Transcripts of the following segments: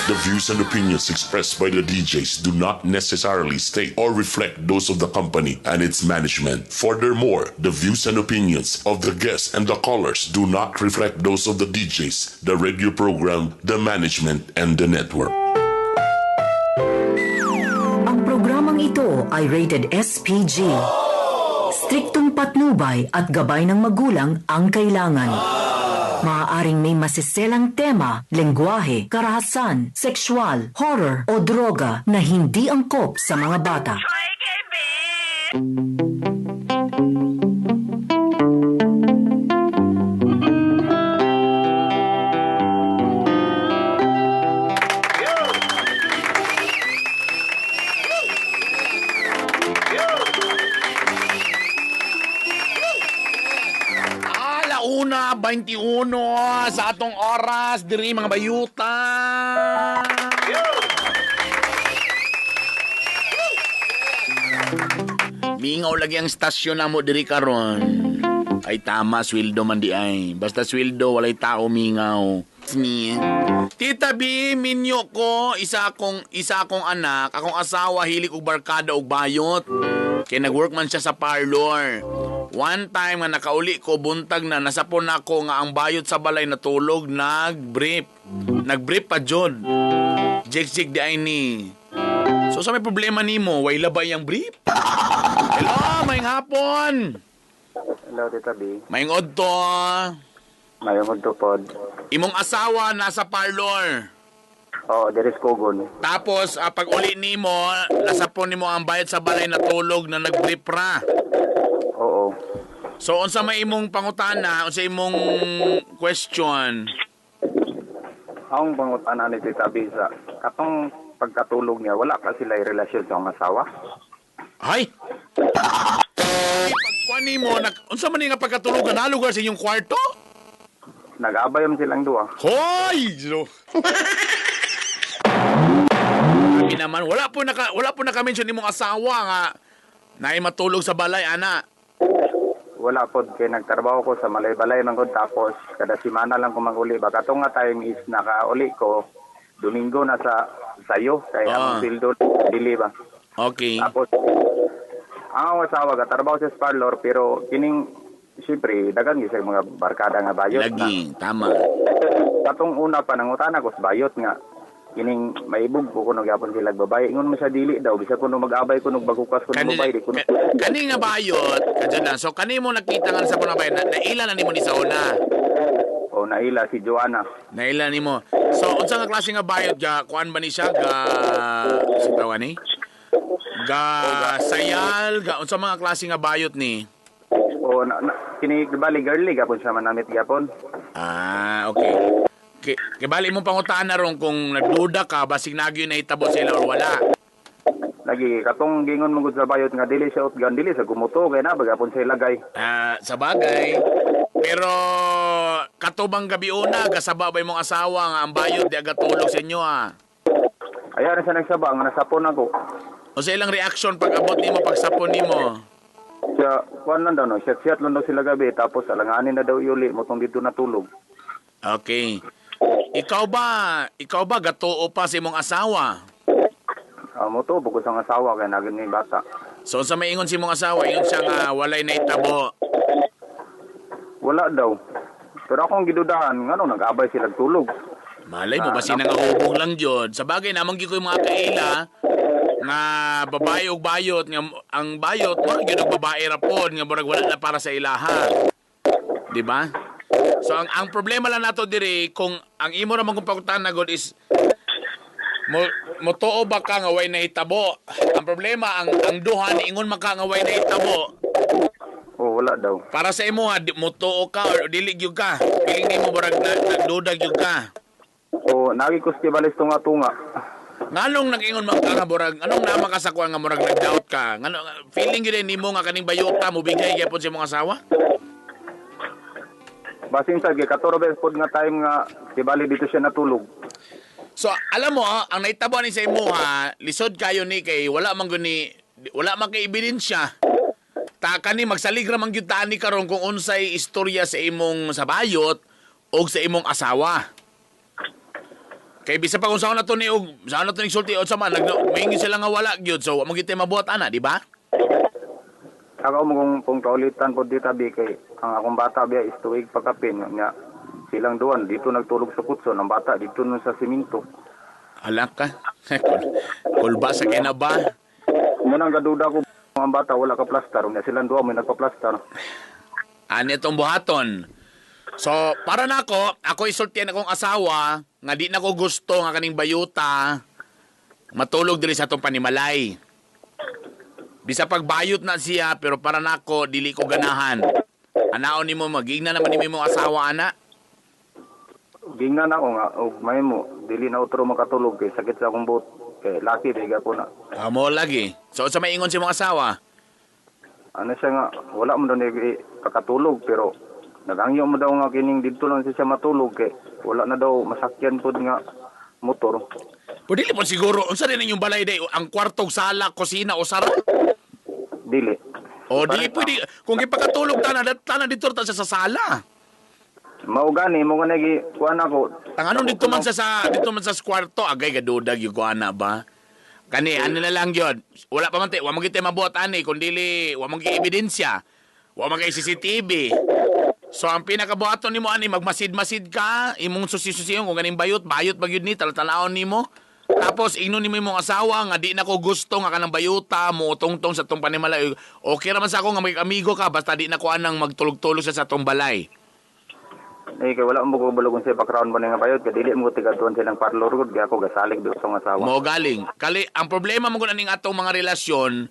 The views and opinions expressed by the DJs do not necessarily state or reflect those of the company and its management. Furthermore, the views and opinions of the guests and the callers do not reflect those of the DJs, the radio program, the management, and the network. Ang programang ito ay rated SPG. Striktong patnubay at gabay ng magulang ang kailangan. Maaaring may masiselang tema, lengguwahe, karahasan, sexual, horror o droga na hindi angkop sa mga bata. Alauna, 21 sa atong oras, diri mga bayuta. Mingaw lagi ang stasyon namo diri karon. Ay tama, sweldo man di ay. Basta sweldo, walay tao mingaw. Ni. Tita B, minyo ko, isa akong anak, akong asawa hilig og barkada og bayot. Kay nagwork man siya sa parlor. One time nga nakauli ko buntag na nasapon ako nga ang bayot sa balay natulog nag-brief. Nag-brief pa jud. Jik-jik di ay ni. So sa may problema nimo, way labay ang brief? Hello, maayong hapon. Hello, Tita B. Maayong odto. Mayong magtupod. Imong asawa nasa parlor. Oo, there is Kogon. Tapos pag uli nimo, nasapon nimo ang bayot sa balay natulog na nag-brief ra. Oo. So unsa may imong pangutana, unsa imong question? Ang pangutana ni Tita B sa katong pagkatulog niya, wala ka sila relasyon sa akong asawa? Ay. Pagkuan nimo, unsa man ni nga pagkatulog na lugar sa inyong kwarto? Nag-abay man silang duha. Hoy! Diyos. Sabi naman, wala po naka-mention imong asawa nga naay matulog sa balay ana. Wala pod kay nagtrabaho ko sa Malaybalay man gud, tapos kada semana lang ko maguli ba katong nga time is nakauli ko Domingo na sa sayo kay ang sweldo dili ba. Okay. Tapos ang akong asawa gatrabaho sa parlor pero kining siyempre dagan gyud sa mga barkada nga bayot na. Lagi, tama. Katong una pa nangutana ko sa bayot nga kining maibog ko kuno gyapon sila babae, ingon mo sa dili daw bisag kuno mag-abay kuno bagukas kuno babae di kuno. Kani nga bayot, kadyo na. So kani mo nakita nga sa punang bayot, naila na nimo ni sa una. O naila si Joanna. Naila nimo. So unsa nga klase nga bayot ga kuan ba ni siya ga sa tawag ni? Ga sayal, ga unsa mga klase nga bayot ni? O na, kini bali girly gapon siya manamit gyapon. Ah, okay. Kay bali mong pangutaan na ron kung nagduda ka, basig nagyo na itabo sila or wala. Lagi katong gingon mo gud sa bayot nga dili siya utgan dili sa gumuto kay na bagapon siya ilagay. Ah, sa bagay. Pero katubang gabi una, gasaba ba imong asawa nga ang bayot di aga tulog sa inyo ah? Ayan na siya nagsaba nga nasapon ako. O sa ilang reaction pag abot nimo, pag sapon nimo? Siya kuan lang daw no, siya lang daw sila gabi tapos alanganin na daw iuli mo tong dito natulog. Okay. Ikaw ba gatuo pa sa imong asawa? Mo to bukod sa asawa kay naging ni bata. So sa may ingon si imong asawa, ingon siya nga walay naitabo. Wala daw. Pero akong gidudahan ngano nag-abay sila tulog. Malay mo basi nangahubog lang jud. Sa bagay namang gyud ko yung mga kaila nga babae og bayot nga ang bayot murag gyud og babae ra pod nga murag wala na para sa ilaha. Di ba? So ang problema lang nato diri kung ang imo ra man kung pangutana god is mo tuo ba ka nga way nahitabo? Ang problema ang duha niingon man ka nga way nahitabo. Oh, wala daw. Para sa imo ha, mo tuo ka or dili gyud ka. Piling nimo murag nagduda gyud ka. O nagi ko sa balis tunga-tunga. Nganong nag-ingon man ka nga murag, anong naman ka sa kuwan nga murag nag-doubt ka? Ngano feeling gyud nimo nga kaning bayota mo bigay gyapon sa imong asawa? Basin sa kay katoro bes pod nga time nga tibali dito siya natulog. So alam mo ang naitabo ni sa imo ha, lisod kayo ni kay wala man gud ni wala man kay ebidensya. Ta kani magsalig ra man gyud ta ani karon kung unsay istorya sa imong sa bayot og sa imong asawa. Kay bisa pa kung saan na to ni og saan na to ni sulti o sa man nagmingi sila nga wala gyud, so wa mo gyud mabuhat ana, di ba? Ako mo kung kaulitan po dito bi kay ang akong bata biya is tuig pagkapin nga silang duwan dito nagtulog sa kutso ang bata dito nun sa siminto. Halak ka. Kulba sa kina ba? Munang gaduda ko ang bata wala ka plastar nga silang duwa may nagpa-plastar. Ani itong buhaton. So, para nako, ako isultian akong asawa nga di na ko gusto nga kaning bayuta matulog diri sa atong panimalay. Bisa pagbayot na siya pero para nako dili ko ganahan. Anaon nimo magigna naman nimo imong asawa ana. Gingnan ako nga og may mo dili na utro makatulog kay sakit sa akong buot kay laki biga po na. Amo lagi. So sa may ingon si imong asawa? Ano siya nga wala mo daw ni kakatulog pero nagangyo mo daw nga kining didto lang siya matulog kay wala na daw masakyan pod nga motor. Pero dili po siguro unsa rin inyong balay day ang kwarto, sala, kusina o sara? Dili. O dili pwede kung gipakatulog tanan tanan dito ta siya sa sala. Mao gani mo nga nagi kuan ako. Ang anong dito man sa dito man sa kwarto agay gadudag yung kuana ba? Kani ano na lang yun. Wala pa man te, wa man gyud mabuhat ani kun dili wa man gyud ebidensya. Wa man kay CCTV. So ang pinakabuhaton nimo ani magmasid-masid ka, imong susi-susiyon kung ganing bayot, bayot ba gyud ni talataon nimo. Tapos ingnon nimo imong asawa nga di na ko gusto nga kanang bayuta mo tungtong sa tong panimalay. Okay ra man sa ako nga mag-amigo ka basta di na ko anang magtulog-tulog sa atong balay. Eh kay wala mo ko balog sa background mo nga bayot kay dili mo tigatuan silang parlor gud kay ako gasalig di sa asawa. Mo galing. Kali ang problema mo kun aning atong mga relasyon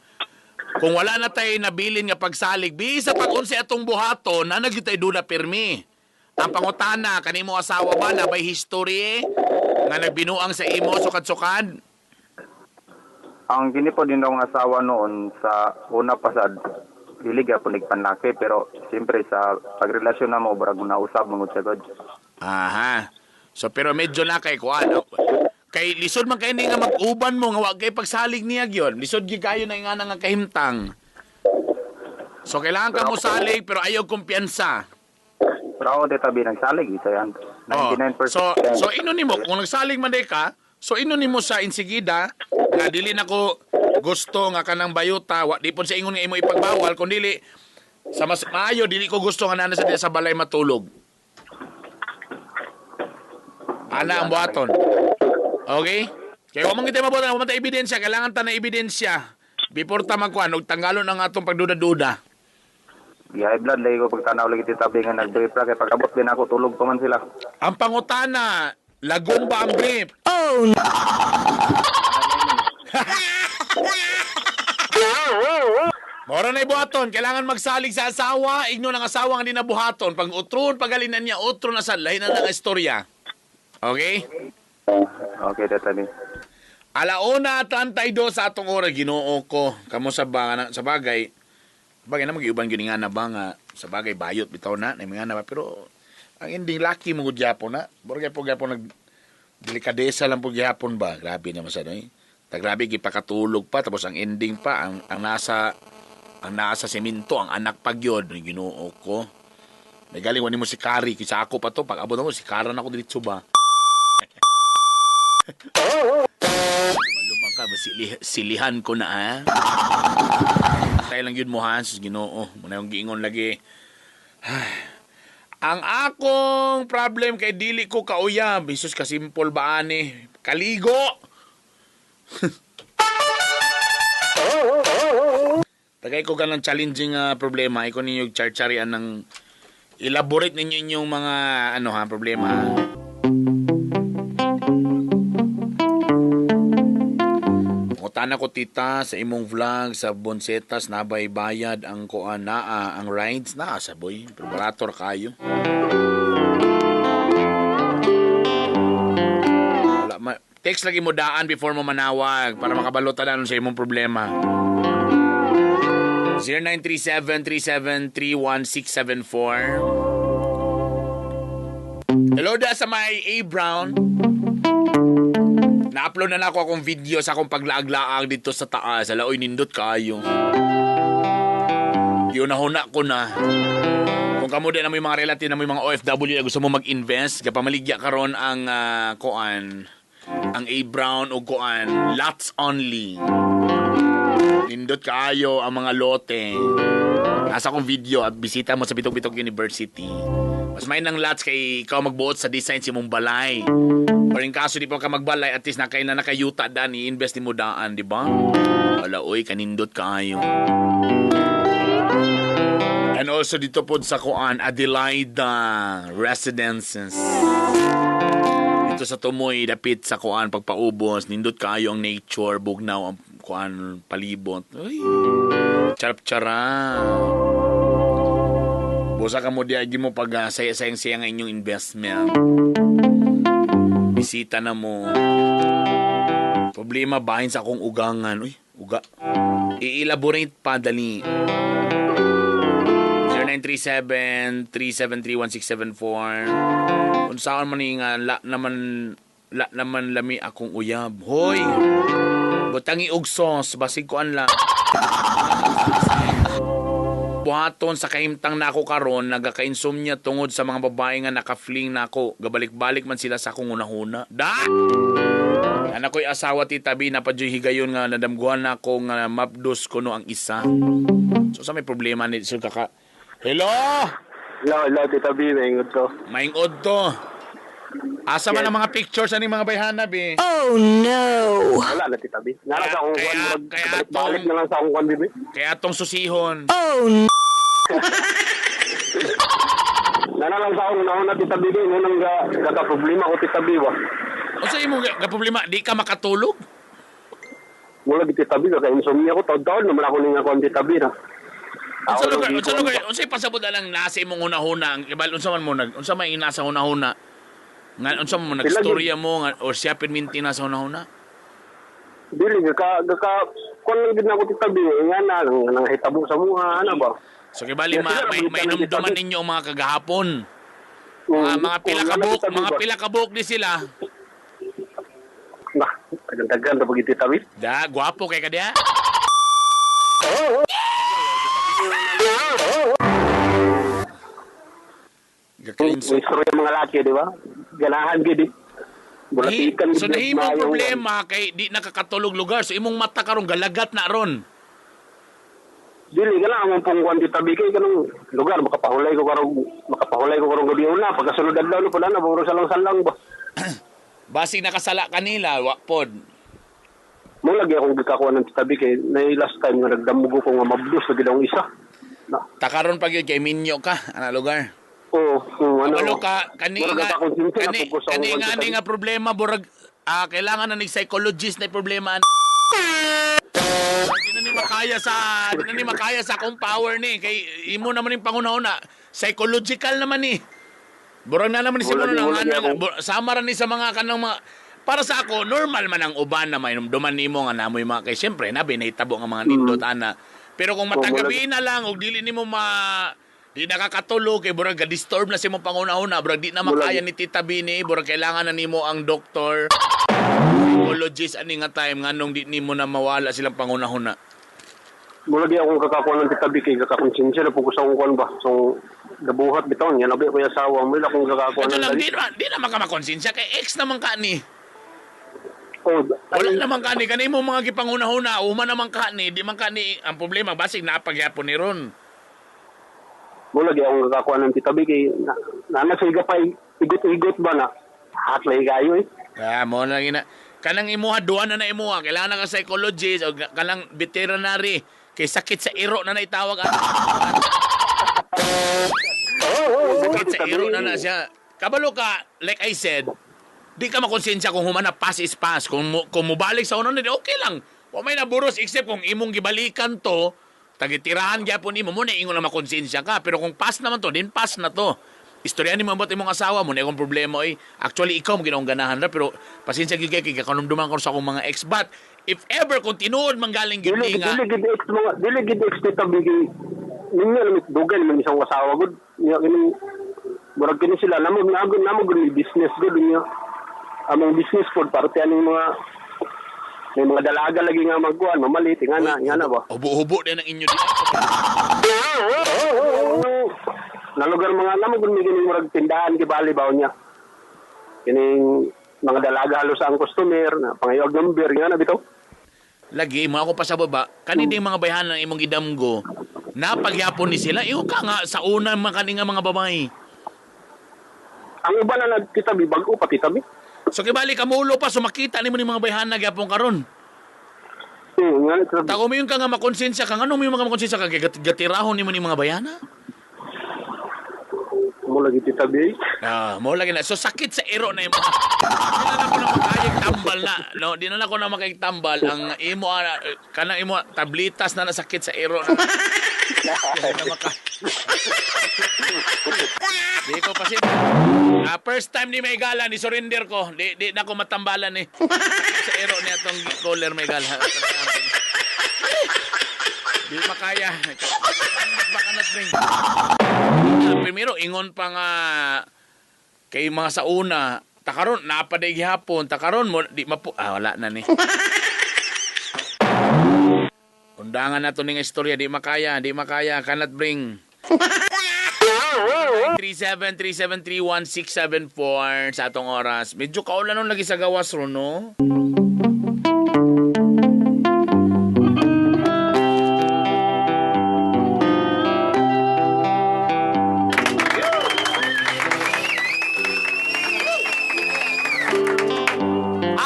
kung wala na tay nabilin nga pagsalig bisa pag unsay atong buhaton na nagyud tay duda pirmi. Ang pangutana kanimo asawa ba na bay history nga nagbinuang sa imo sukad-sukad? Ang kini po din akong asawa noon sa una pasad dili gyapon nagpanlaki pero siyempre sa pagrelasyon na mo barag nausab mangud sa God. Aha. So pero medyo na kay kuan. Kay lisod man kay ni nga mag-uban mo nga wa kay pagsalig niya gyud. Lisod gyud kayo na nga nga kahimtang. So kailangan ka mo salig pero ayaw kumpiyansa. Pero ako dito tabi nagsalig isa yan. 99%. Oh. So ino nimo kung nagsalig man day ka, so ino nimo sa insigida nga dili nako gusto nga kanang bayuta, wa di pud sa ingon nga imo ipagbawal kun dili sa mas maayo dili ko gusto nga nana sa sa balay matulog. Ana ang buhaton. Okay? Kaya wa man kita mabutan, wa man ta ebidensya, kailangan ta na ebidensya before ta magkuan og tanggalon ang atong pagduda-duda. High blood lagi ko pagtanaw lagi titabi nga nag-brief ra kay pag-abot din ako tulog pa man sila. Ang pangutana, lagom ba ang brief? Oh no! Mora na ibuhaton, kailangan magsalig sa asawa, igno ng asawa nga di nabuhaton. Pag utron, pagalinan niya, utro na sa lahi na ng istorya. Okay? Okay, tatabi. 1:32 sa atong oras, Ginoo ko. Kamo sa ba, sa bagay, bagay na mag-iuban gini nga na ba nga, sa bagay, bayot, bitaw na, na mga na ba, pero ang ending laki mo gyapon na. Borgay po gyapon nag delikadesa lang po gyapon ba. Grabe naman sa eh. Tagrabe gipakatulog pa tapos ang ending pa ang nasa semento ang anak pa gyud, Ginoo ko. Nagaling wani mo si Kari kisa ako pa to pag abot mo si Kara na ako diretso ba. Malumang ka silihan ko na ha. Tayo lang gyud mo ha, sus Ginoo. Muna yung giingon lagi. Ang akong problem kay dili ko kauyab. Jesus kasimple ba ani? Kaligo. Tagay ko ganang challenging problema. Iko ninyo charcharian ng elaborate ninyo inyong mga ano ha problema. Ngutana ko tita sa imong vlog sa Bonsetas nabay bayad ang kuan naa ang rides naa sa boy pero barator kayo. Wala ma text lagi mo daan before mo manawag para makabalo ta sa imong problema. 0937-3731674. Hello da sa may A. Brown. Na-upload na ako akong video sa akong paglaag-laag dito sa taas. Ala, oy, nindot kaayo. Giunahuna ko na. Kung kamo din na may mga relative na may mga OFW na gusto mo mag-invest, kapamaligya karon ang kuan. Ang A. Brown o kuan, lots only. Nindot kaayo ang mga lote. Nasa akong video at bisita mo sa Bitog-Bitog University. Mas may nang lots kay ikaw magbuot sa design sa imong balay. Or in kaso di pa ka magbalay, at least nakay na nakayuta daan, i-invest ni mo daan, di ba? Wala, oy, kanindot kaayo. And also dito po sa kuan, Adelaida Residences. Dito sa Tumoy, dapit sa kuan, pagpaubos, nindot kaayo ang nature, bugnaw ang kuan, palibot. Uy, charap-charap. Busa ka mo di mo pag saya-sayang-saya nga inyong investment. Bisita na mo. Problema bahin sa akong ugangan. Uy, uga. I-elaborate pa, dali. 0937-373-1674. Unsaon man ni nga la naman lami akong uyab. Hoy. Butangi og sauce basig kuan la. Buhaton sa kahimtang nako karon nagaka-insomnia tungod sa mga babae nga naka-fling nako. Gabalik-balik man sila sa akong unahuna. Da! Anak ko'y asawa Tita B, napadyo'y higayon nga nadamguhan nako nga mapdos kuno ang isa. So sa may problema ni sir kaka. Hello! Hello, hello, Tita B. Maingod to. Maingod to. Asa man ang mga pictures ani mga bayhana, B? Oh no! Wala na, Tita B. Nara sa akong Kaya- kwan. kaya Balik na lang sa akong kwan, bibi. Kaya atong susihon. Oh no! Nara lang sa akong nauna, Tita B. Nunang gaka-problema ko, Tita B. Ba? Unsa imong ga problema? Di ka makatulog? Wala, Tita B. Kaka-insomnia ko. Taon-taon naman ako ning kwan, Tita B. Na. Unsa lugar? Unsa lugar? Unsa pasabot lang nasa imong hunahuna? Ang ibal unsa man mo nag unsa may nasa hunahuna? Nga unsa man mo nagstorya mo nga or siya pirminti nasa hunahuna? Dili gaka kwan lang gid na ako, Tita B. Nga na nang hitabo sa muha ana ba. So kibali may mainumduman ninyo ang mga kagahapon. Mga pila ka buok, mga pila ka buok ni sila. Nah, daghan ra pag Tita B. Da, gwapo kay ka diha. Yung istorya mga laki, di ba? Ganahan gid. Bulatikan. So nahimong problema kay di nakakatulog lugar. So imong mata karon galagat na ron. Dili ka lang among pungkuan Tita B kay kanang lugar makapahulay ko karong gabi una pagkasunod adlaw no pala na puro salang-salang ba. Basig nakasala kanila, wa pod. Mo lagi akong gikakuha ng Tita B kay na last time nga nagdamugo ko nga mabdos lagi daw isa. Na. Takaron pag yun kay minyo ka ana lugar. Oo, ano. Ano ka kani nga nga problema burag kailangan na ni psychologist na problema. Di na ni makaya sa akong power ni kay imo naman yung pangunahuna psychological naman ni. Burag na naman ni siguro nang sama ra ni sa mga kanang mga para sa ako normal man ang uban na mainumduman nimo nga namoy mga kay siyempre na binahitabo nga mga nindot ana. Pero kung matagabi na lang og dili nimo ma di nakakatulog kay burag ga-disturb na si imong pangunahuna, burag di na makaya ni Tita B ni, burag kailangan na nimo ang doktor, psychologist ani nga time nganong di nimo na mawala silang pangunahuna. Mula di akong kakakuha ng Tita B kay kakakonsensya na po ko sa akong kuwan ba. So gabuhat bitaw niya nabi ko asawa mo akong kakakuha ng lang, di na makamakonsensya kay ex naman ka ni. Oh, wala naman ka ni kanimo mga gipangunahuna, uma naman ka ni, di man ka ni ang problema basig napagyapon ni ron. Mula di akong kakakuha ng Tita B kay na sa iga pa igot-igot ba na hatlay kayo eh. Ah, mo na gina. Kanang imuha duha na imuha, kailangan ka psychologist o kanang veterinary kay sakit sa iro na naitawag. Sakit sa iro na siya. Kabalo ka, like I said, di ka makonsensya kung humana pass is pass. Kung mubalik sa unan, okay lang. Wa may naburos except kung imong gibalikan to, tagitirahan gyapon imo mo na ingon na makonsensya ka. Pero kung pass naman to, din pass na to. Istorya ni mo about imong asawa mo na akong problema eh. Actually ikaw mo ginaong ganahan ra pero pasensya gyud kay kakanumduman ko sa akong mga ex, but if ever kung tinuod man galing gyud ni nga dili gid ex mga dili gid ex Tita B kay ninyo lamit dugan man isang asawa gud. Nya kini murag kini sila namo gud business gud niya. Among business pod parte aning mga may mga dalaga lagi nga magkuan mamalit nga na ba. Hubo-hubo din ang inyo di. Na lugar mga namo gud mi kining murag tindahan gibali baw niya. Kining Mga dalaga halos ang customer na pangayog number nga na bitaw. Lagi mo ako pa sa baba, kani ding mga bayhanan imong gidamgo, napagyapon ni sila, iyo ka nga sa una man kani nga mga babae. Ang uban na nagtitabi bag-o pa titabi. So kibali kamulo pa so makita nimo ni mga bayhana gyapon karon. Nga na titabi. Tako mo ka nga makonsensya ka, ngano mo yung mga makonsensya ka gatirahon nimo ni mga bayhana? Mo lagi titabi. Ah, mo lagi na. So sakit sa iro na imo. Di na ako na makayag tambal na. No, di na ako na makayag tambal ang imo kanang imo tablitas na nasakit sa iro na. Di ko pasin. First time ni may gala ni surrender ko. Di na ako matambalan ni. Sakit sa iro ni atong caller may gala. Di makaya. Baka na drink. Primero ingon pa nga kay mga sa una, takaron napaday gihapon, takaron mo di mapu wala na ni. Undangan na to ning istorya, di makaya, cannot bring. 373731-674 sa atong oras. Medyo kaulan nun lagi sa gawas ro, no?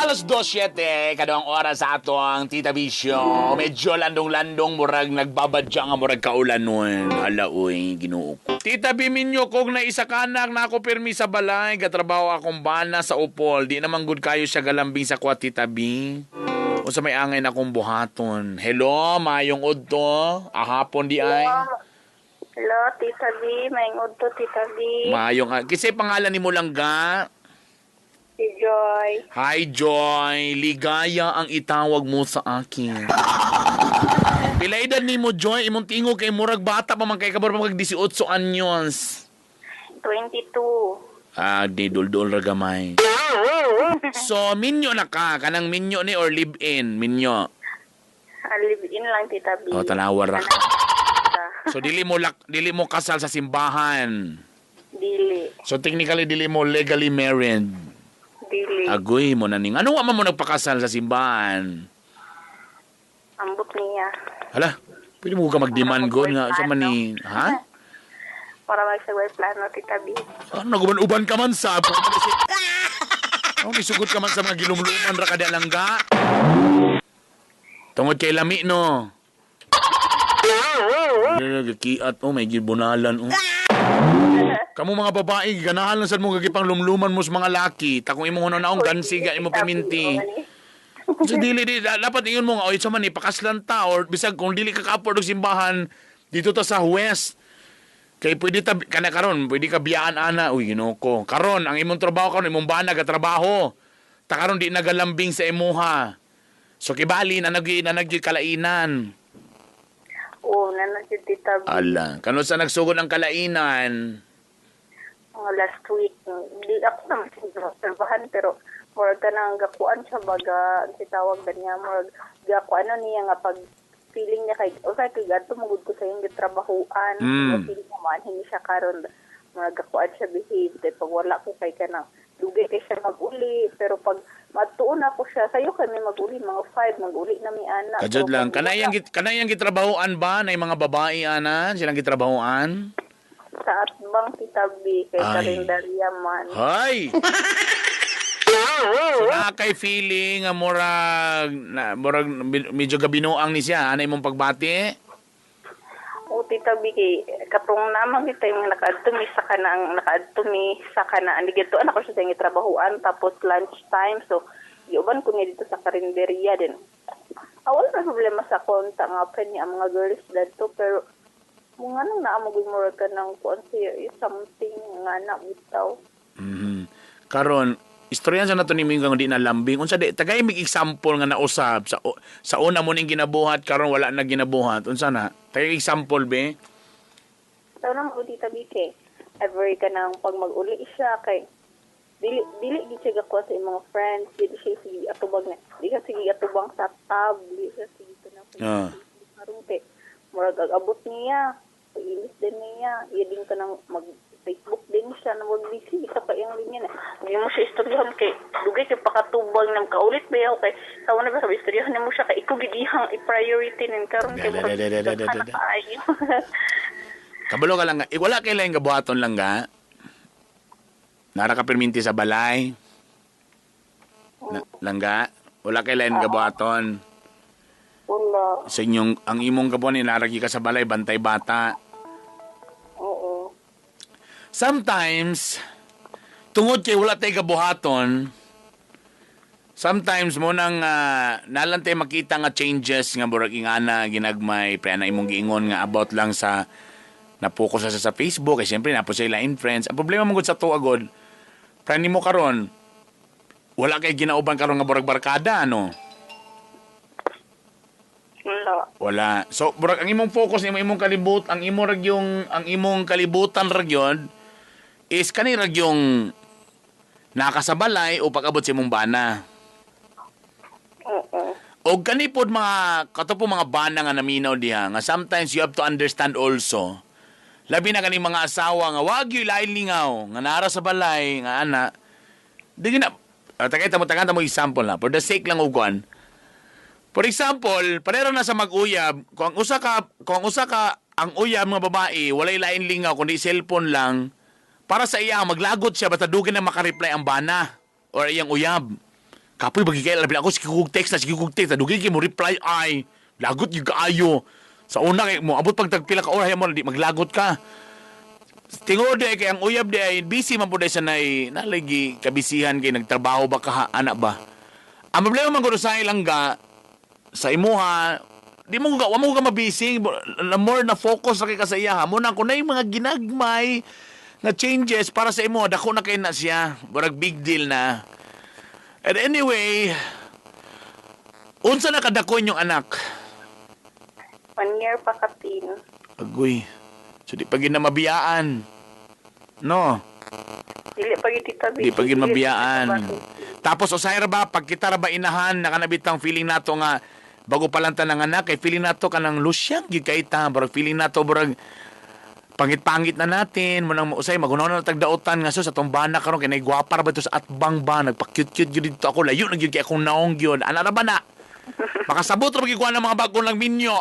Alas 2:07, kaduhang oras sa ato ang Tita B Show. Medyo landong-landong, murag nagbabadya nga murag kaulan nun. Hala, uy, Ginoo ko. Tita B, minyo kog na isa kanak na ako pirmi sa balay. Gatrabaho akong bana sa upol. Di naman good kayo siya galambing sa kwa, Tita B. O sa may angay na akong buhaton. Hello, mayong udto. Ahapon di ay. Hello, Tita B. Mayong udto, Tita B. Mayong, kasi pangalan ni mo lang ga? Si Joy. Hi, Joy. Ligaya ang itawag mo sa akin. Pila edad ni mo, Joy? Imong tingog kay murag bata pa man kay kabar pa mag 18 anyos. 22. Ah, di duldul ra gamay. So, minyo na ka. Kanang minyo ni or live-in? Minyo. Live-in lang, Tita B. O, tanawa ra ka. So, dili mo kasal sa simbahan. Dili. So, technically, dili mo legally married. Dili. Agoy mo na ning. Ano wa man mo nagpakasal sa simbahan? Ambot niya. Hala, pwede mo ka mag-demand god nga sa man ni, ha? Para magsagway plano, Tita B. Ano naguban-uban ka man sa? Ano isugot ka man sa mga gilumluman ra ka di alangga? Tungod kay lami no. Kiat oh, may gibunalan oh. Kamu mga babae, ganahan lang sad mo gagipang lumluman mo sa mga laki. Takong imong hunaw-naong gansiga imo paminti. So dili di dapat ingon mo nga oy sa man ipakaslan ta or bisag kung dili ka ka-afford og simbahan dito ta sa West. Kay pwede ta kana karon, pwede ka biyaan ana. Uy, Ginoo ko. Karon ang imong trabaho karon imong bana gatrabaho. Ta karon di nagalambing sa imuha. So kibali na nagyud kalainan. Oo, nanagid Tita B. Ala, kano sa nagsugod ang kalainan? Mga last week, di ako naman obserbahan pero murag ka nang gakuan siya baga, si tawag niya, murag gakuan ano niya nga pag feeling niya kay, o kay gadto mugud ko sa iyong gitrabahuan, feeling niya maanhin siya karon, murag gakuan siya behave, kay pag wala ko kay kanang dugay kay siya mag-uli, pero pag matuon ako siya, sayo kami mag-uli, mga 5, mag-uli na mi ana. Kajud lang, kanayang gitrabahuan ba na mga babae ana, silang gitrabahuan? Sa atbang Tita B, kay karinderya man. Hay! So, na kay feeling nga murag medyo gabinuang ni siya, ana imong pagbati? O Tita B, kay katong namang kita yung nakaadto mi sa kanang dito anak ko siya sa trabahuan tapos lunch time, so giuban ko niya dito sa karinderya din. Wala na problema sa konta nga pa niya ang mga girls dito pero mga nang naamog murag ka ng kuan siya something nga na bitaw. Mm-hmm. Karon istorya sa nato nimo nga di na lambing. Unsa di tagay mig example nga nausab sa una mo ning ginabuhat karon wala na ginabuhat. Unsa na? Tagay example be. Sa una mo Tita B kay every kanang pag mag-uli siya kay dili gid siya gakuha sa imong friends, dili siya sige atubang na. Di siya sige atubang sa tab, dili siya sige kanang. Karon kay murag abot niya, ilis din niya, iya din kanang mag Facebook din siya na wag busy isa pa iyang linya na. Hindi mo siya istoryahan kay dugay kay pakatubang nam kaulit ba yaw kay sa una ba sabi istoryahan nimo siya kay ikaw gid iyang i-priority nin karon kay Da, da, da, da, da, da, da, da. kaayo. Kabalo ka lang nga. Eh, wala kay laing gabuhaton lang ga. Nara ka perminti sa balay. Na, langga. Wala kay laing gabuhaton. Wala. Sa inyong, ang imong gabuhan, inaragi ka sa balay, bantay bata. Oo. Sometimes, tungod kay wala tay gabuhaton, sometimes mo nang nalang tay makita nga changes nga murag ingana ginagmay pre na imong giingon nga about lang sa napokus na siya sa Facebook, kay siyempre napo siya line friends. Ang problema man gud sa tuwa gud, pre nimo karon wala kay ginauban karon nga murag barkada, ano? Wala. Wala. So, murag ang imong focus nimo imong kalibot, ang imo rag yung ang imong kalibutan rag yun is kani rag yung nakasabalay o pag-abot sa imong bana. Oo. O kani pod mga kato po mga bana nga naminaw diha nga sometimes you have to understand also. Labi na kani mga asawa nga wag gyud lain lingaw nga nara sa balay nga ana. Di na tagay tamo tagaan mo example na for the sake lang og kuan. For example, parero na sa mag-uyab, kung ang usa ka ang uyab nga babae walay lain lingaw kundi cellphone lang, para sa iya maglagot siya basta dugay na maka-reply ang bana or iyang uyab. Kapoy bagi kay labi ako sige kog text na sige kog text dugay kay mo reply ay lagot gyud kaayo. Sa una kay mo abot pag tagpila ka oras mo di maglagot ka. Tingod di kay ang uyab di ay busy man pud sa nay nalagi kabisihan kay nagtrabaho ba ka ana ba. Ang problema man gud sa ilang ga sa imuha di mo ga wa mo ka mabisi, more na focus ra kay ka sa iya ha. Mo na kun mga ginagmay nga changes para sa imo dako na kay na siya, murag big deal na. And anyway, unsa na kadako inyong anak? 1 year pa kapin. Agoy. So di pa gid na mabiyaan. No, Dili pa gid tita di pa gid mabiyaan. Tapos usay ra ba pag kita ra ba inahan nakanabitang feeling nato nga bago pa lang ta ng anak kay feeling nato kanang lusyang gyud kay ta, barag feeling nato barag pangit-pangit na natin mo nang usay magunaw na tagdaotan nga so sa atong bana karon kay naigwapa ra ba to sa atbang ba nagpa-cute-cute gyud didto ako layo na gyud kay akong naong gyud ana ra ba na makasabot ra gyud ng mga bago lang minyo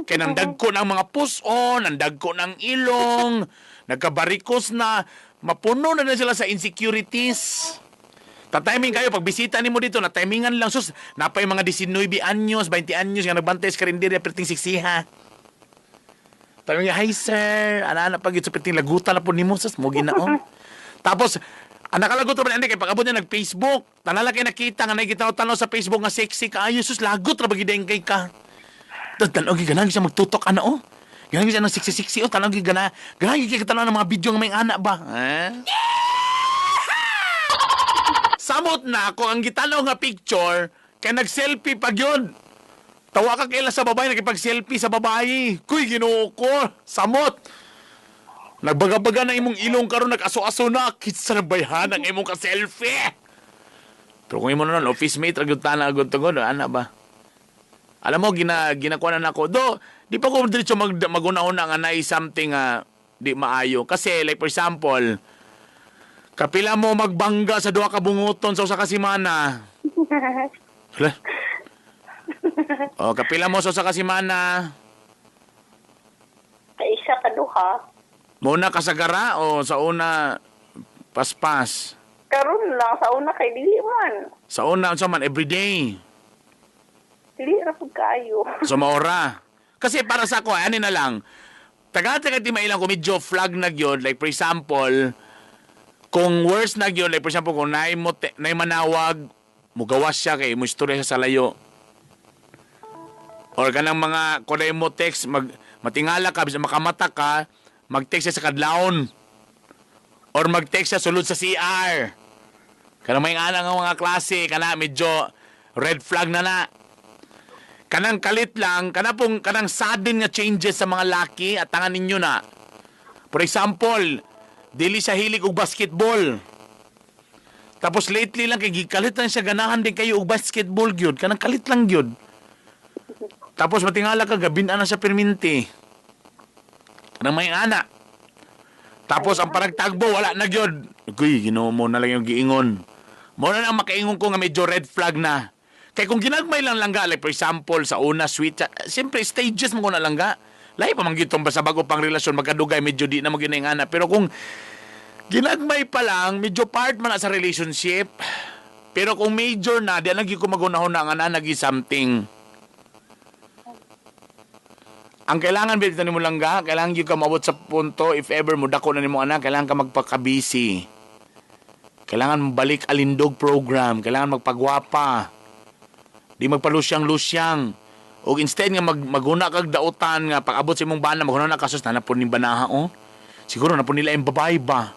kay nang dagko ng mga puson, nang dagko ng ilong, nagkabarikos na, mapuno na na sila sa insecurities. Tatiming kayo, pag bisita nimo dito, na timingan lang, sus, napay mga 19 anyos, 20 anyos, nga nagbantay sa karinderya, perting siksiha. Tayo nga, hi sir, ana-ana pag sa perting lagutan na po nimo, sus, mo ginao. Tapos, ang nakalagot ra ba kay pag-abot niya nag-Facebook, tanala kay nakita nga nakikita tanaw sa Facebook nga sexy kaayo, sus, lagot ra ba gid kay ka. Tapos tanaw gid ganahan siya magtutok ana oh. Ganahan siya ng sexy-sexy oh, tanaw gid gana. Ganahan gid tanaw ng mga video nga may anak ba. Eh? Samot na ako ang gitanaw nga picture kay nag-selfie pag yun. Tawa ka kaila sa babae, nakipag-selfie sa babae. Kuy, Ginoo ko. Samot. Nagbaga-baga na imong ilong karon nag-aso-aso na. Kitsa na bayhan ang imong ka-selfie. Pero kung imo na nun, office mate, ragyod tana, agad tungod, ana ba? Alam mo, ginakuha na nako. Do, di pa ko diretso maguna-una nga na something di maayo. Kasi, like for example, kapila mo magbangga sa duha ka bunguton sa usa ka semana. Hala. O, kapila mo sa usa ka semana. Sa isa ka duha. Muna kasagara o sa una paspas? Karon lang sa una kay dili man. Sa una unsa man everyday. Dili ra pud kaayo. So maora. Kasi para sa ako, ani na lang. Taga-taga ti mailang ko medyo flag na gyud, like for example, kung worse na gyud, like for example, kung naay mo naay manawag, mugawas siya kay mo istorya siya sa layo. Or kanang mga kung naay mo text, matingala ka, bisan makamata ka, mag-text siya sa kadlawon. Or mag-text siya sulod sa CR. Kanang may nga nga mga klase, kana medyo red flag na na. Kanang kalit lang, kana pong kanang sudden nga changes sa mga laki at tangan ninyo na. For example, dili siya hilig og basketball. Tapos lately lang kay gikalit lang siya ganahan din kayo og basketball gyud, kanang kalit lang gyud. Tapos matingala ka gabin ana siya perminti. Kanang may ana. Tapos ang paragtagbo wala na gyud. Uy, Ginoo mo na lang yung giingon. Mo na lang makaingon ko nga medyo red flag na. Kay kung ginagmay lang langga, like for example, sa una sweet, siyempre stages mo ko na langga. Lahi pa man gyud tong basta bago pang relasyon magkadugay medyo di na mo ginaingana. Pero kung ginagmay pa lang, medyo part man na sa relationship. Pero kung major na, di na gyud ko magunahon na nga na nagi something. Ang kailangan ba nimo langga, kailangan gyud ka maabot sa punto if ever mo dako na nimo anak, kailangan ka magpaka-busy. Kailangan balik alindog program, kailangan magpagwapa. Di magpalusyang-lusyang. Og instead nga maguna kag dautan nga pag-abot sa imong bana, maguna na kasus na napon ning banaha oh. Siguro na po nila yung babae ba.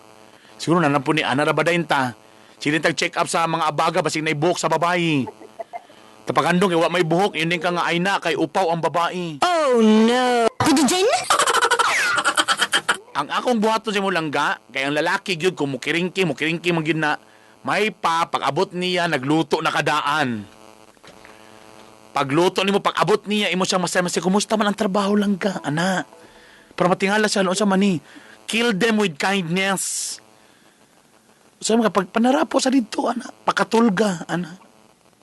Siguro na napon ni ana ra ba dayon ta. Sige tag check up sa mga abaga basig na buhok sa babae. Tapagandong kay wa may buhok, yun din ka nga ay na kay upaw ang babae. Oh no! Ang akong buhaton sa imo langga, kay ang lalaki gyud kung mukiringki, mukiringki man gyud na may pa pag-abot niya nagluto na kadaan. Pagluto nimo pag-abot niya imo siyang masaya masaya kumusta man ang trabaho langga, ana. Para matingala siya unsa man ni. Kill them with kindness. Sa mga pagpanarapo sa didto ana, pakatulga ana.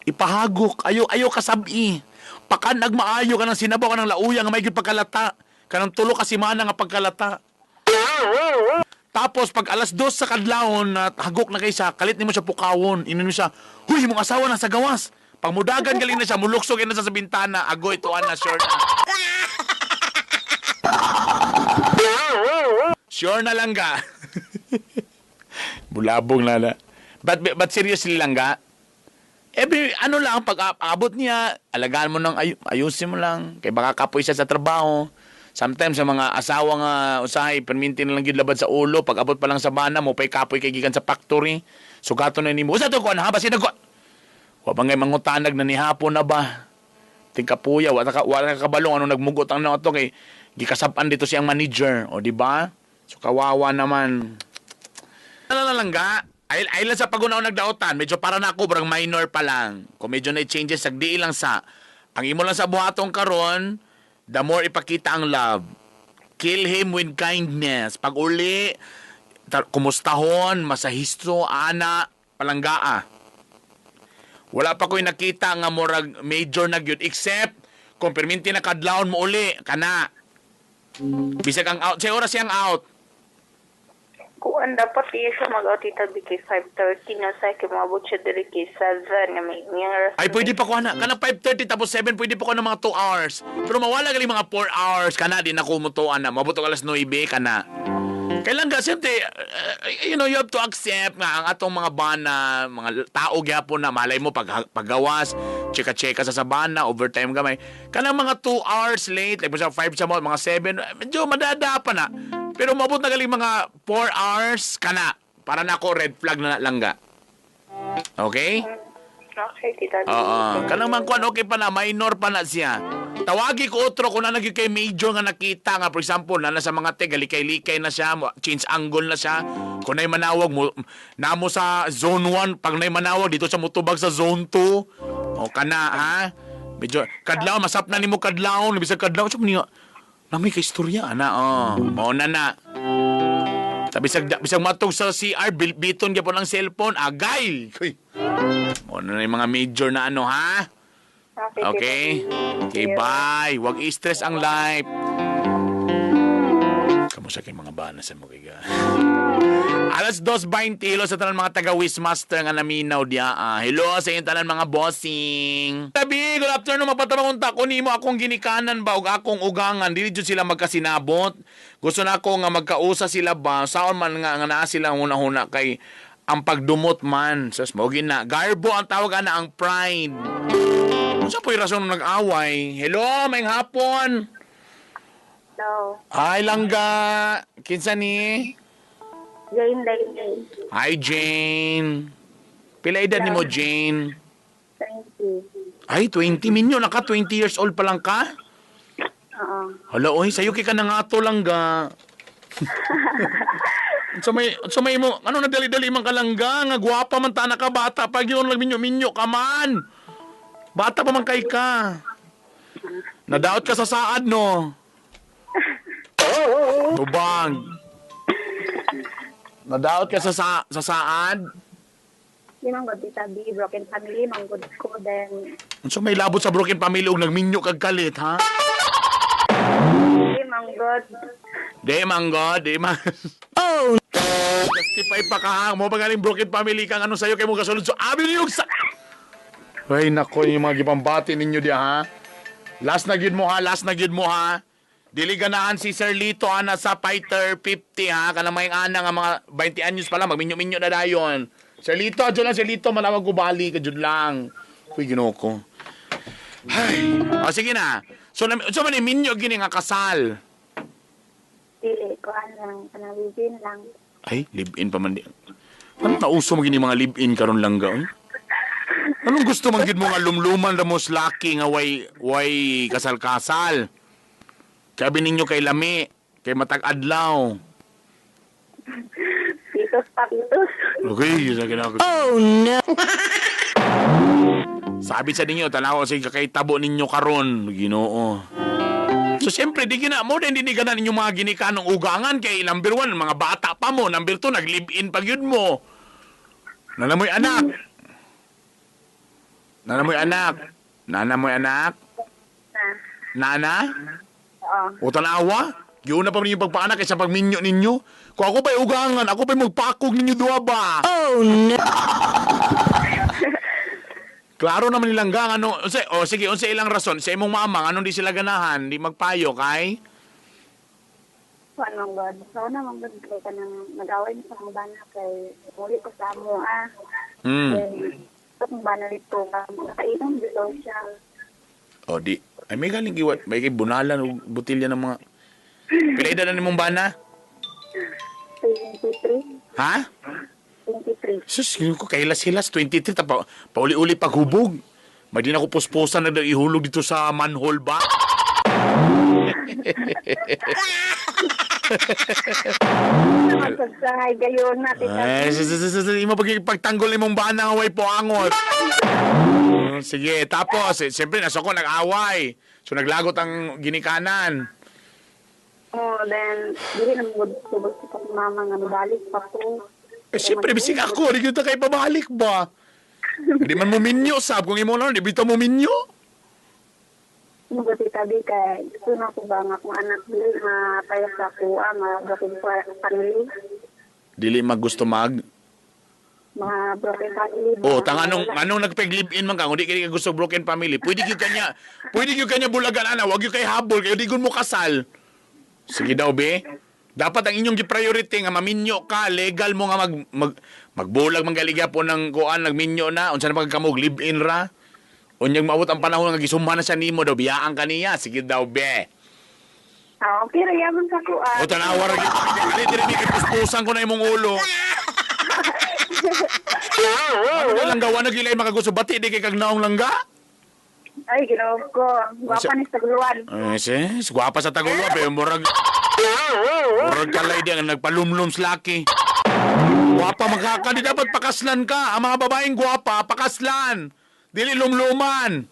Ipahagok ayo ayo kasabi. Pakanag maayo kanang sinabaw kanang lauya nga may gyud pagkalata. Kanang tulo ka semana nga pagkalata. Tapos pag alas 2 sa kadlawon na hagok na kay siya, kalit nimo siya pukawon. Inon mo siya, "Huy, imong asawa na sa gawas." Pag mudagan galing na siya, muluksog na siya sa bintana, agoy tuan na sure na. Sure na lang ga. Bulabong na na. But seriously lang ga. Every ano lang pag abot niya, alagaan mo ng ayusin mo lang kay baka kapoy siya sa trabaho. Sometimes sa mga asawa nga usahay perminti na lang gyud labad sa ulo pag abot pa lang sa bana mo pay kapoy kay gikan sa factory. Sugaton na nimo. Usa to kuan ha basin nagko. Wa pa ngay mangutanag na ni hapon na ba. Tingkapuya wa ka wala ka kabalong ano nagmugot ang ato kay gikasab-an dito siyang manager, o di ba? So kawawa naman. Ano na lang ga? Ay, ay lang sa pagunaw nagdaotan, medyo para na ako, barang minor pa lang. Kung medyo na changes, sagdi lang sa. Ang imo lang sa buhatong karon, the more ipakita ang love. Kill him with kindness. Pag uli, kumustahon, masahisto, ana, palanggaa. Wala pa ko'y nakita nga murag major na gyud except kung perminti na kadlawon mo uli, kana. Bisag ang out, sa oras siyang out. Kuan dapat iya siya mag-out Tita B kay 5:30 na sa kay moabot siya diri kay 7 nga may nga Ay, pwede pa ko na. Kana 5:30 tapos 7, pwede pa ko na mga 2 hours. Pero mawala gali mga 4 hours. Kana, di na kumutuan na. Mabot og alas 9, kana. Kailan ka, siyempre, you know, you have to accept nga ang atong mga bana, mga tao gyapon na, malay mo, paggawas, cheka-cheka sa sabana, overtime gamay. Kanang mga 2 hours late, like sa 5 sa mga 7, medyo madada pa na. Pero mabot na galing mga 4 hours, kana. Para na ako, red flag na langga. Okay? Okay, Tita B. Oo. Kanang man kuan okay pa na, minor pa na siya. Tawagi ko otro kung na kay major nga nakita nga for example na sa mga te galikay-likay na siya, change angle na siya. Kung nay manawag mo namo sa zone 1, pag nay manawag dito sa mutubag sa zone 2. O kana ha. Medyo kadlaw masap na nimo kadlawon, bisag kadlaw sa niya. Nami kay istorya ana oh. Mao na na. Bisag bisag matog sa CR biton gyapon ang cellphone, agay. Kuy. Mao na yung mga major na ano ha. Okay? Okay, bye. Huwag i-stress ang life. Kamusta kay mga bana sa mo kay Alas 2:20, hello sa tanan mga taga Wismaster nga naminaw diya. Hello sa inyong tanan mga bossing. Tabi, good afternoon. Magpatabang unta ko nimo akong ginikanan ba ug akong ugangan. Dili jud sila magkasinabot. Gusto na ako nga magkausa sila ba. Saon man nga nga naa sila huna-huna kay ang pagdumot man. Sus mo gina. Garbo ang tawag ana ang pride. Unsa po'y rason nung nag-away? Hello, may hapon. Hello. Hi, langga. Kinsa ni? Jane Lady. Hi, Jane. Pila edad ni mo, Jane? 20. Ay, 20 minyo. Naka 20 years old pa lang ka? Oo. Hala, oy, sayo kay ka na nga to, langga. Sa may mo, ano na dali-dali man ka langga, nga gwapa man ta na ka, bata pag yun, lang minyo-minyo ka man. Bata pa man kay ka. Nadaot ka sa saad, no? Tubang. Nadaot ka sa saad? Di man gud, Tita B, broken family man gud ko, then Unsa may labot sa broken family ug nagminyo kag kalit, ha? Di man gud. Di man god, di man. Oh, Justify pa ka, ha? Mo pa galing broken family kang ano sa'yo kay mo kasulod. So, abi niyo sa. Ay, nako, yung mga gipambati ninyo diya, ha? Last na gyud mo, ha? Last na gyud mo, ha? Dili ganahan si Sir Lito, ha? Nasa Fighter 50, ha? Kanang may ana nga mga 20 anyos pa lang, magminyo-minyo na dayon. Sir Lito, dyan lang, Sir Lito, malawag ko bali ka, dyan lang. Uy, Ginoo ko. Ay, o, sige na. So, man, minyo gini nga kasal. Dili ko ano lang, kanang live-in lang. Ay, live-in pa man di. Anong nauso mo gini mga live-in karon lang gaon? Anong gusto man gid mo nga lumluman ra mo lucky nga way kasal-kasal? Kabi ninyo kay lami, kay matag adlaw. Pitos pa pitos. Okay, sa ginako. Oh no! Sabi sa ninyo, tanaw sa kay tabo ninyo karon, Ginoo. So siyempre, di gina mo din di gana ninyo mga ginikanong ugangan kay number one, mga bata pa mo, number two, nag-live-in pag yun mo. Nanamoy anak. Nanamoy anak. Nanamoy anak. Na. Nana? Oo. O tanawa? Giuna pa ninyo pagpaanak kaysa pagminyo ninyo. Kung ako pa'y ugangan, ako pa'y magpakog ninyo duwa ba? Oh no! Klaro naman nilang gang ano, unsa, o sige, unsa ilang rason sa imong mama anong di sila ganahan, di magpayo kay? Kuan man gud. So na man gud kay kanang nag-away na sa mga bana kay muli ko sa amo ah. Then akong bana dito nakainom dito siya. O di ay may galing giwat, may kay bunalan og botelya ng mga. Pila edad na nimong bana? 23. Ha? 23. Sus, yun ko kahilas-hilas 23 ta pa, pauli-uli paghubog. May di na ko puspusan na daw ihulog dito sa manhole ba? Magsahay gayon na, Tita. Ay, imo pagtanggol imong bana nga way poangot. Sige, tapos eh, siyempre nasa ko nag-away. So naglagot ang ginikanan. Oh, then dili na mo tubos sa mama nga mobalik pa ko. Eh, siyempre, bisig ako. Di kita kay pabalik ba? Di man mo minyo, sab. Kung imo na, di bitaw mo minyo. Mo Tita B kay gusto na ko ba nga akong anak dili mapayas sa kuha nga broken family. Dili mag gusto mag. Mga broken family. Oh, tanga anong nagpag live-in man ka, kung di ka gusto broken family, pwede gyud kanya bulagan ana, wag gyud kay habol kayo di gud mo kasal. Sige daw be. Dapat ang inyong gi-priority nga maminyo ka, legal mo nga mag, mag magbulag man galigya po ng kuan nagminyo na, unsa na pagkamog live-in ra. Unyag maabot ang panahon nga gisumhan na siya nimo daw biyaan ka niya. Sige daw be. Ah, okay ra yaman sa kuha. O tanawa ra gyud. Dili dili ni puspusan ko na imong ulo. Ano na lang gawa na gilay makagusto bati di kay kag naong langga? Ay, Ginoo ko. Gwapa ni sa guluan. Ay, sis, gwapa sa Taguluan, pero murag kalay di ang nagpalumlum sa laki. Gwapa magkaka, di dapat pakaslan ka. Ang mga babaeng gwapa, pakaslan. Dili lumluman.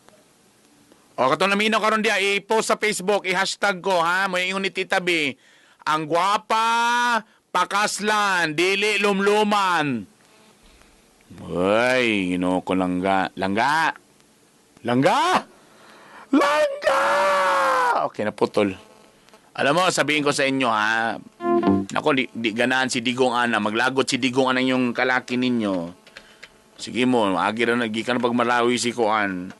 O, katong naminaw karon diya, i-post sa Facebook, i-hashtag ko, ha? Mo ingon ni Tita B. Ang gwapa, pakaslan, dili lumluman. Uy, Ginoo ko langga. Langga! Langga! Langga! Okay, naputol. Alam mo, sabihin ko sa inyo, ha? Nako, di ganahan si Digong ana. Maglagot si Digong ana yung kalaki ninyo. Sige mo, agi ra gikan pag Marawi si Kuan.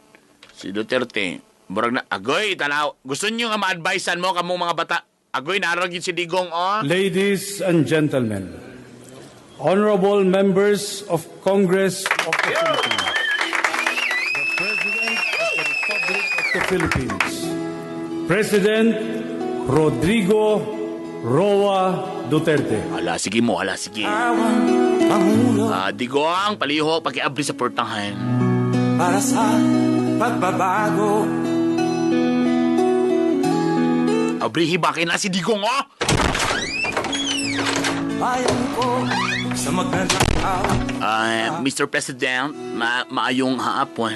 Si Duterte. Murag na, agoy, tanaw. Gusto niyo nga ma-advisean mo kamong mga bata. Agoy, narag yun si Digong, oh. Ladies and gentlemen, honorable members of Congress of the Philippines, the President of the Republic of the Philippines, President Rodrigo Roa Duterte. Ala, sige mo, ala, sige. Ah, Digong, palihog, pakiabri sa portahan. Para sa pagbabago. Abrihi, bakit na si Digong, oh? Bayan ko sa magnanakaw. Ah, Mr. President, maayong hapon.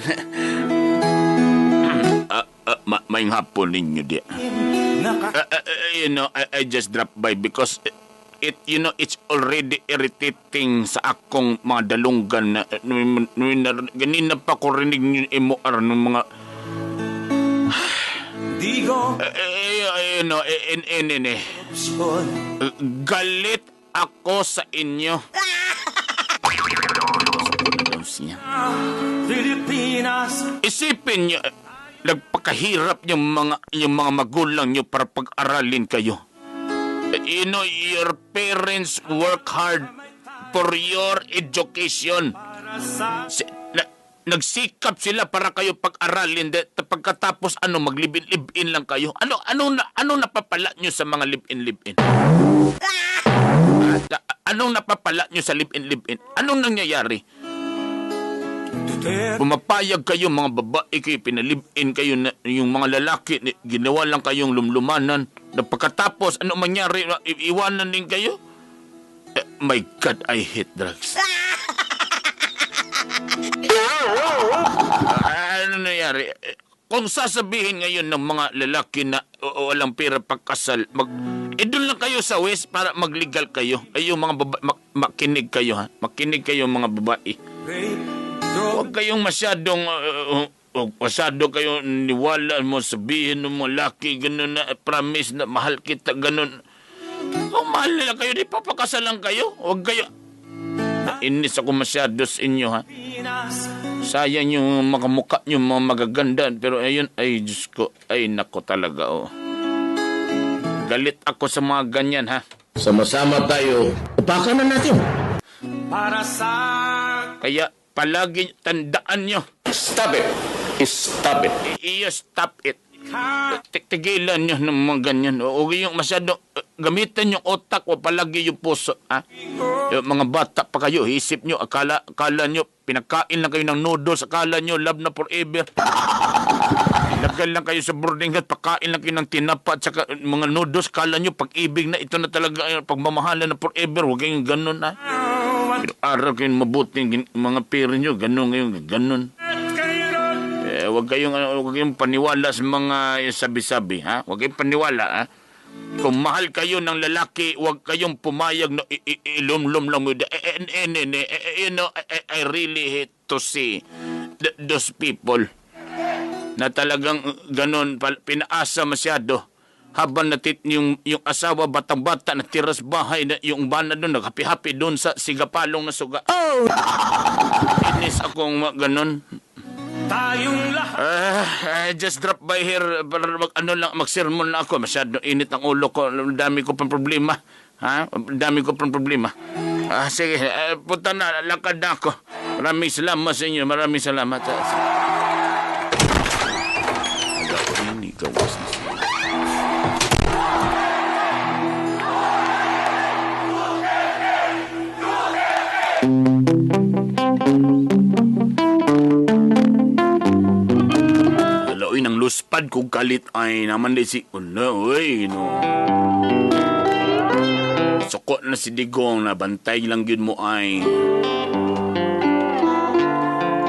Maayong hapon ninyo di. I just dropped by because It, it's already irritating sa akong mga dalunggan na, ganina pa ko rinig yung MOR ng mga Digo eh, eh, galit ako sa inyo. Pilipinas. Isipin niyo, nagpakahirap yung mga magulang niyo para pag-aralin kayo. Your parents work hard for your education. Nagsikap sila para kayo pag-aralin. Pagkatapos ano, maglibin-live-in lang kayo. Ano napapala nyo sa mga live-in-live-in? Anong napapala nyo sa live-in-live-in? Anong nangyayari? Pumapayag kayo, mga babae kayo, pinalib-in kayo na, yung mga lalaki, ginawa lang kayong lumlumanan. Na pagkatapos, ano mangyari? Iwanan din kayo? Eh, my God, I hate drugs. Ano nangyari? Eh, kung sasabihin ngayon ng mga lalaki na walang pera pagkasal, doon lang kayo sa West para magligal kayo. Ay, yung mga babae, makinig kayo ha. Makinig kayo, mga babae. Huwag kayong masyado kayo niwala mo, sabihin ng mga laki, gano'n na, promise na mahal kita, gano'n. Kung mahal nila kayo, di papakasalan kayo. Huwag kayo. Nainis ako masyado sa inyo, ha. Sayang yung mga mukha nyo, mga magaganda. Pero ayun, ay Diyos ko, ay nako talaga, oh. Galit ako sa mga ganyan, ha. Sama-sama tayo. Upakan na natin. Para sa Kaya palagi tandaan nyo. Stop it. Stop it. Iyo, stop it. Tigilan nyo ng mga ganyan. O yung masyado, gamitin yung utak o palagi yung puso. Ha? Yung mga bata pa kayo, isip nyo, akala nyo, pinakain lang kayo ng noodles, akala nyo, love na forever. Lagay lang kayo sa boarding house, pakain lang kayo ng tinapa at saka mga noodles, akala nyo, pag-ibig na, ito na talaga, pagmamahalan na forever. Huwag kayong ganun, ha? Pero aral kayong mabuting mga parents nyo, ganun ngayon, ganun. Eh, huwag kayong paniwala sa mga sabi-sabi, ha? Huwag kayong paniwala, ha? Kung mahal kayo ng lalaki, huwag kayong pumayag na ilumlum lang mo. Eh, eh, eh, eh, eh, eh, I really hate to see those people na talagang ganun, pinaasa masyado. Habang yung asawa batang-bata natira sa bahay na yung bana doon, naghappy-happy doon sa sigapalong na suga. Oh! Inis akong ganun. Tayong lahat. Ah, I just drop by here para mag ano lang, magsermon lang ako. Masyado init ang ulo ko. Ang dami ko pang problema. Ha? Ang dami ko pang problema. Ah, sige, punta na, lakad na ako. Maraming salamat sa inyo. Maraming salamat. Ah, sige. Ini gawas na siya. Ala, uy, nang luspad kong kalit ay naman di si... Ala, uy, no. Suko na si Digong na bantay lang yun mo ay.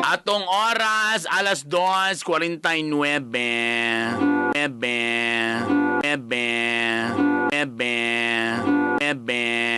Atong oras, alas 2:49. Ebe, ebe, ebe, ebe.